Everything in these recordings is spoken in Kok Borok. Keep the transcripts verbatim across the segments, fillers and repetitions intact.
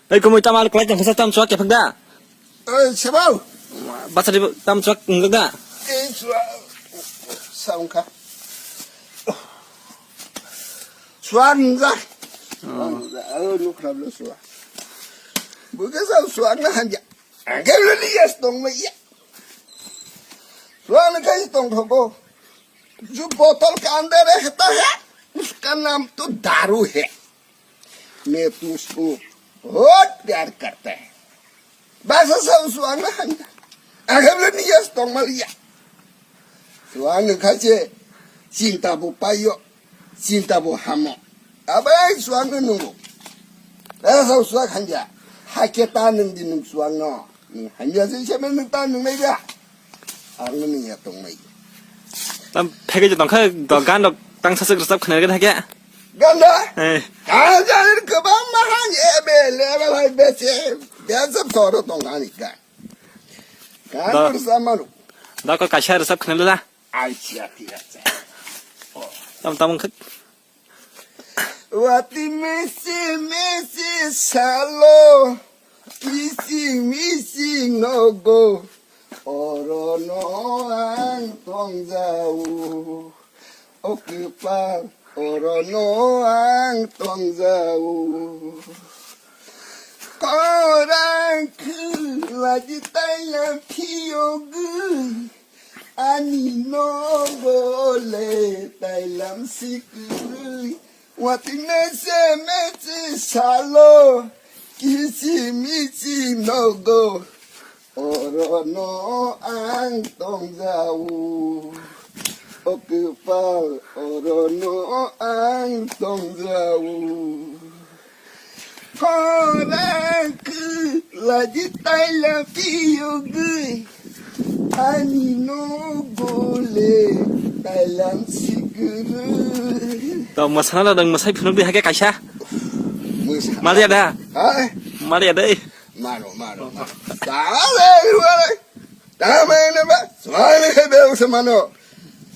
Ei, kumui tamo kwlai tong khe sa, tamo chuak kephek da? Ei, sebao. Bachari tamo chuak wngjak da? Ei, chuak. Sa wngkha. Chuak wngjak. Oh. Oh, nukhra bwle chuak. Bo khe sa chuak na hanja. Ang khe bwle ni yes tong mai ya. Chuak na khai tong thogo. जो बोतल के अंदर रहता है, उसका नाम तो दारू है। मैं तो उसको बहुत प्यार करता है। Basa sa chuak na hanja. Ang khe bwle ni yes tong mal ya. Chuak na khai se chinta bo paio, chinta bo hamo. Abai chuak na nungo. Basa sa chuak hanja. Hakhe ta nung di nung chuak no. Nung hanja se se nung ta nung nai ya. Ang nung ya tong mai. Tam phege je tong kha, do gan do tang sa sik rwchap khna ge thake. Ganda? Eh. Ganda ni kwbangma han available hai bese. Bese toro tong ani ga. Gan Da- rwchap manu. Da ko kaisa rwchap khna le da. Ai chia tira cha. Tam tam kha. Wati misi misi salo. Missing missing no go. Oro no ang tong jau. O kwpal, oro no ang tong jau. Korang khwlaji tailam phiyogwi, ani nogo le tailam sikwi. Wati mese mese salo, kisi misi nogo. Oro no ang tong jau. O kwpal, oro no ang tong jau. Khorang kwlaji taila phiyogwi, ani nogo le tailam sikwi. To mwsana da dong, mwsai phunuk di hake kaisa. Mwsana. Maliya da? Ha? Maliya dai. Maro, maro, maro. Dale, wale. Dame ne ba. Swang ne be usa mano.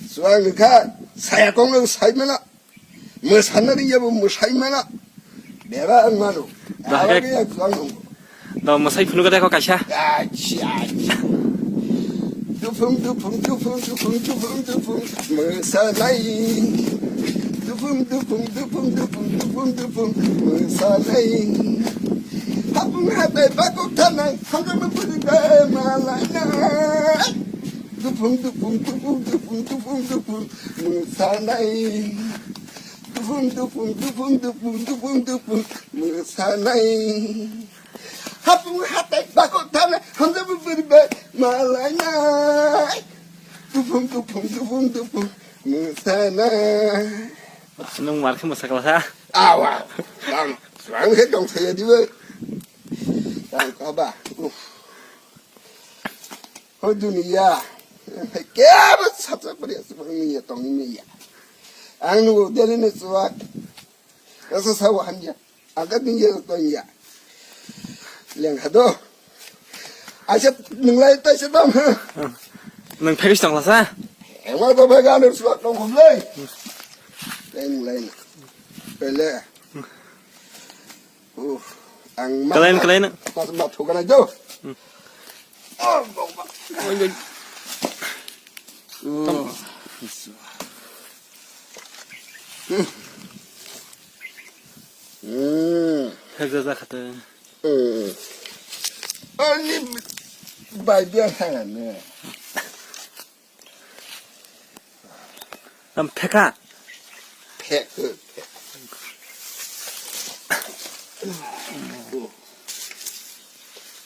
Swang ne kha. Saya kong ne sai mana. Mwsana ri ya bo mwsai mana. Bera ang mano. Dahai. Abang ya swang nung. Da mwsai phunuk da ko kaisa. Achi, achi. Dupung, dupung, dupung, dupung, dupung, dupung. Mwsanai. Dupung, dupung, dupung, dupung, dupung, dupung. Mwsanai. Hapung hatai bakok thanai. Hamjak mapuri bai malai nai. Dupung, dupung, dupung, dupung, dupung, dupung. Mwsanai. Dupung, dupung, dupung, dupung, dupung, dupung. Mwsanai. Hapung hatai bakok thanai, hamjak mapuri bai malai nai. Dupung, dupung, dupung, dupung, mwsanai. Nwng mar khe mwsa kla sa? Awa, bang, bang khe tong saya di bai. Bang kha ba. Uff. O duniya. Kebo sacha pari aswk ni ya tong ni ya. Ang nunggu deli ni chuak. Asa sawa hanya. Aga ding ya tong ya. Leng hado. Aisa nunglai taisa dam. Nwng phegis tong lasa? Ema to bega nur suat tong kumlai. Leng lai. Pele. Uh, ang ma. Kalain, kalain. Mas ma thukan aja. Oh, bau, bau. Oh. Hmm. Phek jaja khate. Hmm. Ani bai dia sana ne. Tam pheka. Phek, phek.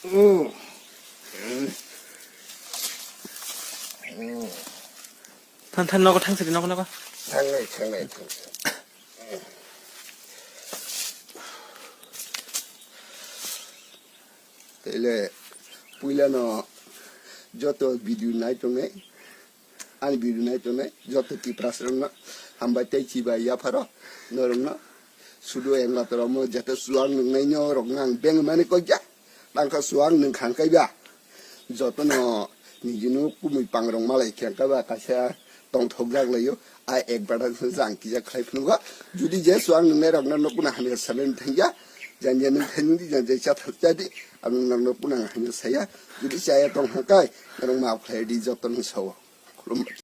Hmm. Hmm. Than, than, nogo thang sidi, nogo, nogo. Thangnai, thangnai, thangnai. Tele, puila no joto video nai tongnai, ani video nai tongnai, joto Tiprasa rokno hambai tei chibai yapharo norokno sudu engla toromo jete suang nungnai norokno ang beng mani koi ja. Tangkha suang nwng khang kaiba. Jotono nijino kumui pangrong malai khe kaiba kaisa tongthokjak laio. A ek bada se jang kija khlai phunukgo. Judi je suang nwngnai rokno nukuna hamya sanani thangya. Janja nwng thani di, janja cha thar cha di. Ang nang no punang hanya saya. Jadi saya tong hakai, nang ma khlai di joto nang sawa. Khulumbai.